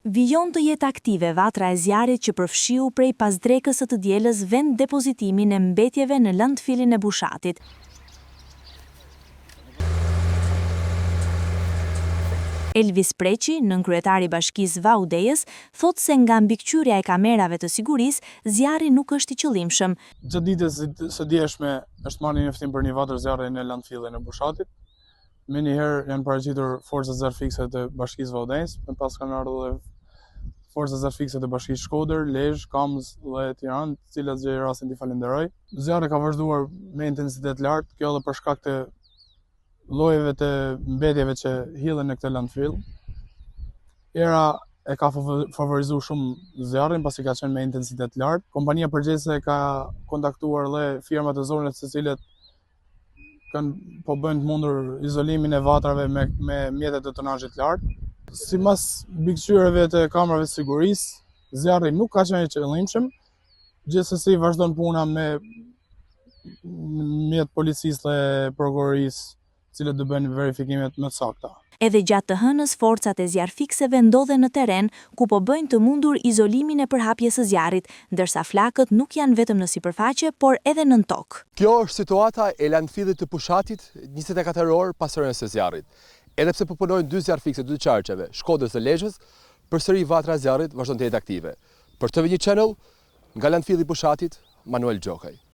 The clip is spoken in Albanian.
Vijon të jetë aktive vatra e zjarrit që përfshiu prej pasdrekës së të dielës vend-depozitimin e mbetjeve në landfillin e Bushatit. Elvis Preçi, nënkryetar i Bashkisë Vau Dejës, thotë se nga mbikëqyrja e kamerave të sigurisë, zjarri nuk është i qëllimshëm. Gjatë ditës së djeshme është marrë një njoftim për një vatër zjarri në landfillin e Bushatit. Menjëherë janë paraqitur forcat zjarrfikëse të Bashkisë Vau Dejës, më pas kanë ardhur edhe forcat zjarrfikëse të Bashkisë Shkodër, Lezhë, Kamzë dhe Tiranë, të cilat gjej rastin t'i falenderoj. Zjarri ka vazhduar me intensitet të lartë, kjo edhe për shkak të llojeve të mbetjeve që hidhen në këtë landfill. Era e ka favorizuar shumë zjarrin pasi ka qenë me intensitet të lartë. Kompania përgjegjëse ka kontaktuar dhe firmat e zonës të cilët kanë po bëjnë të mundur izolimin e vatrave me me mjete të tonazhit të lartë. Sipas mbikëqyrjeve të kamerave të sigurisë, zjarri nuk ka qenë i qëllimshëm. Gjithsesi vazhdon puna me mjet policisë dhe prokurorisë, të cilët do bëjnë verifikimet më të sakta. Edhe gjatë të hënës forcat e zjarrfikëseve ndodhen në terren, ku po bëjnë të mundur izolimin e përhapjes së zjarrit, ndërsa flakët nuk janë vetëm në sipërfaqe, por edhe nën tokë. Kjo është situata e landfillit të Bushatit 24 orë pas rënies së zjarrit. Edhe pse po punojnë dy zjarrfikëse të dy qarqeve, Shkodrës dhe Lezhës, përsëri vatra e zjarrit vazhdon të jetë aktive. Për TV Një Channel, nga landfilli i Bushatit, Manuel Gjokaj.